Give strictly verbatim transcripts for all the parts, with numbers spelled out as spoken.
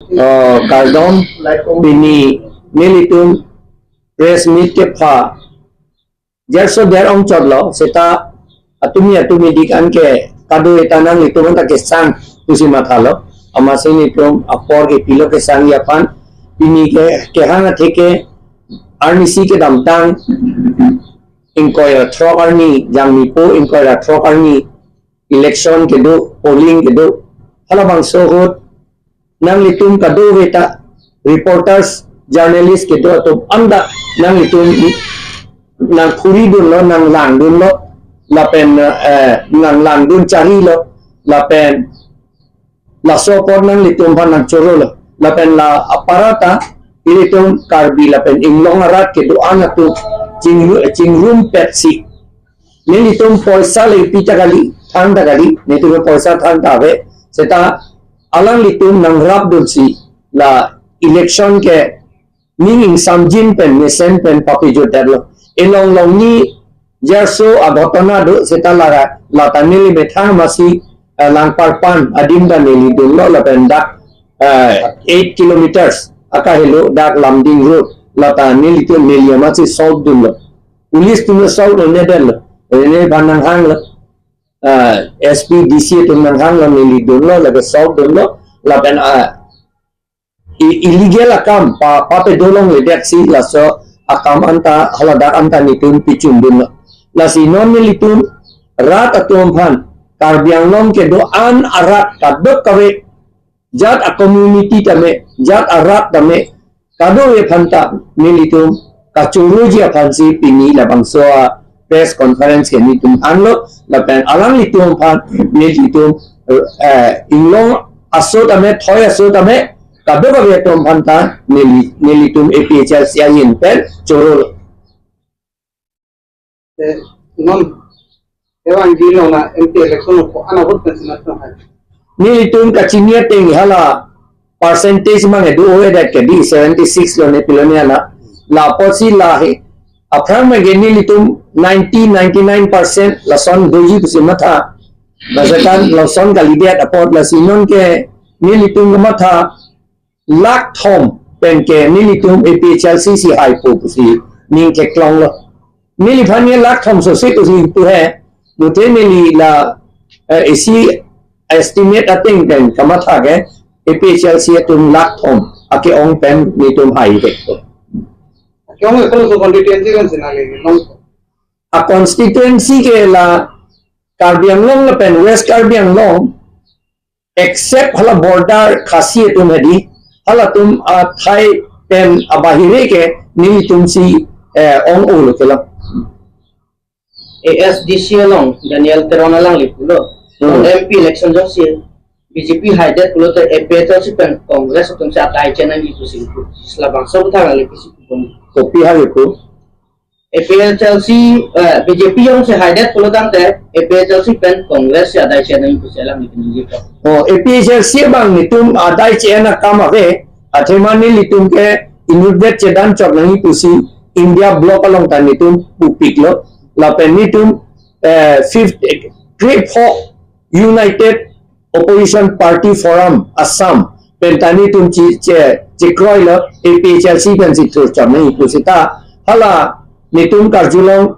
Oh, kardom, pini nelitum press meet kepha jarso der ongchotlo, seta atumi atumi dik an ke kado-eta nanglitum anta kesang pusi mathalo. Amatsi nelitum apor kepilo kesangji aphan. Pini ke kehang atheke arnisi kedamtang ingkoi ra throk arni, Jangmipo ingkoi ra throk arni election kedo, polling kedo. Halabangso ahut nanglitum kadokave ta reporters, journalist kedo atum anta nanglitum nangkhuridunlo, nanglangdunlo, lapen, eh, nanglangdun charilo, lapen laso apor nanglitum aphan nangchorolo, lapen la aparta ilitum Karbi lapen inglong arat kedo-an atum chingru-, chingrumpetsi nelitum poisa le pi ta kali, than ta kali, nelitum poisa than ta ave, seta alanglitum nangrapdunsi la election ke ning ingsamjin pen, mesen pen papejutdetlo. Elong longni jarso aghotona do, seta la, lata neli methang amatsi, eh, Langparpan adim ta neli dunlo, lapen dak, eh, eight kilometers akahelo dak Lumding Road, lata nelitum neli amatsi solve dunlo. Police atum solve dunledetlo. Neliphan nanghanglo. Ah, S P, D C atum nanghanglo, neli dunlo, lake solve dunlo, lapen, ah, i-, illegal akam pa, papedo longledetsi laso akam anta haladak anta nelitum pichundunlo. Lasi non nelitum rat atum aphan, Karbi Anglong kedo-an arat kadokave, jat a-community tame, jat arat tame, kadokave aphanta nelitum kachoroji aphansi pini labangso a-press conference ke nelitum hanglo, lapen alanglitum aphan nelitum, eh, inglong aso tame, thoi aso tame, kadokave atum aphanta neli-, nelitum A P H L C ahin pen chorolo. Eh, non, ewang di non na M P election ko-an a-vote pen sinat na hai. Nelitum kachini ateng hala percentage mang edu oe dat ke di seventy six lo ne pilo ne ana. La apotsi la he. Aphrang mang ke nelitum ninety, ninety nine percent lason doji pusi matha. Lasekan lason kalidet apot lasi non ke nelitum matha lakh thom pen ke nelitum A P H L C si haipo pusi ning keklonglo. Neliphan ke lakh thom sose pusi pu he, muthe neli la, eh, isi estimate ateng pen kamatha ke A P H L C atum lakh thom ake-ong pen nelitum hai hekpo. Ake-ong ke kolo so constituency kan sinali nong. A-constituency ke la Karbi Anglong lapen West Karbi Anglong, except hala border Khasi atum hedi, halatum athai pen abahire ke nelitumsi, eh, ong-olo kelang. A S D C along Daniel Teron alangli pulo. Hmm. Along M P election jongsi B J P haidet pulote A P H L C pen Congress atumsi adai chenangji pusi pu. Labangso aputhak alangli pusi pu. Kopi haipu? A P H L C, eh, B J P jongsi haidet pulo tangte, A P H L C pen Congress si adai chenangji pusi alangli piniji ko. Oh, A P H L C abang nelitum adai che-en akam ave, athema nelitum ke inutvet chedan chok nangji pusi India Bloc along ta nelitum pupiklo, lapen nelitum, eh, fifth, eh, Krip Hok United Opposition Party Forum Assam pen ta nelitum chi-, che-, chekroilo, A P H L C pensi thurcham nangji pusita, hala nelitum karjulong,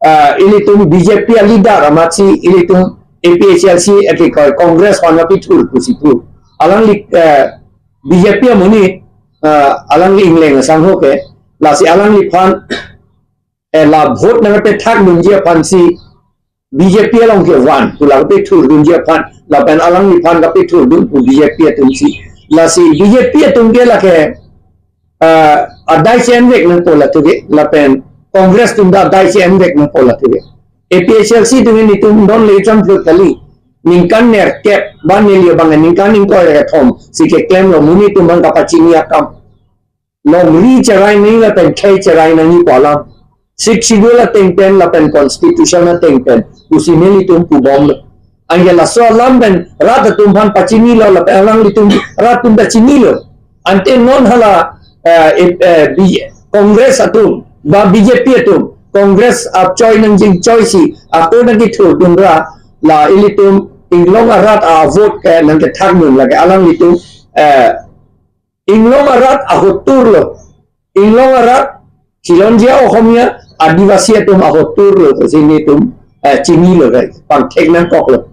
ah, ilitum B J P a-leader amatsi ilitum A P H L C ake koi Congress aphan kapithur pusi pu. Alangli, eh, B J P amonit, ah, alangli ingleng asangho ke, lasi alangliphan, eh, la vote nangpethakdunji aphansi B J P along kevan, pu la kapethurdunji aphan, lapen alangliphan kapethurdun pu B J P atumsi. Lasi B J P atum ke lake, ah, adai che-envek nangpo la tuke, lapen Congress atum ta adai che-envek nangpo la tuke. A P H L C atum nelitum non le cham phlut kali. Ningkan nerkep, ba neli abang ningkan ingkoi ra kethom si keklemlo, monit atum abang kapachini akam. Longri cherai nangji lapen khei cherai nangji pu alam. Sixth Schedule ateng pen lapen Constitution ateng pen pusi nelitum pubomlo. Anke laso alam pen rat atum aphan pachinilo lapen alanglitum rat atum ta chinilo. Ante non hala, eh, eh, eh, B-, Congress atum ba B J P atum, Congress achoi nangjinchoi si ako nangkethurdun ra, la ilitum inglong arat a-vote ke nangkethakdun lake alanglitum, eh, Inglong arat ahuttur lo. Inglong arat, Khilonjia Ohomia, Adivasi atum ahuttur lo, pusi nelitum, eh, chinilo kai, pangthek nangkoklo.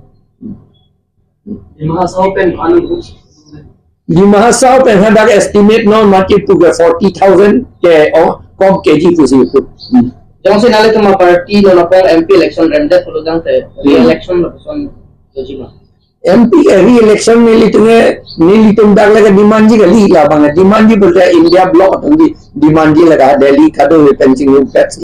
Dima Hasao pen anu. Dima Hasao pen hadak estimate non mati puga forty thousand ke, oh, kom keji pusi pu. Jongsi nanglitum aparty non apong M P election remdet pulo tangte, re-election lo son dojima. M P ke re-election nelitum ke, nelitum dak lagi demand ji kali, labang demand ji pulote India bloc atum ke demand ji lagi, Delhi kado pen chingrum pet.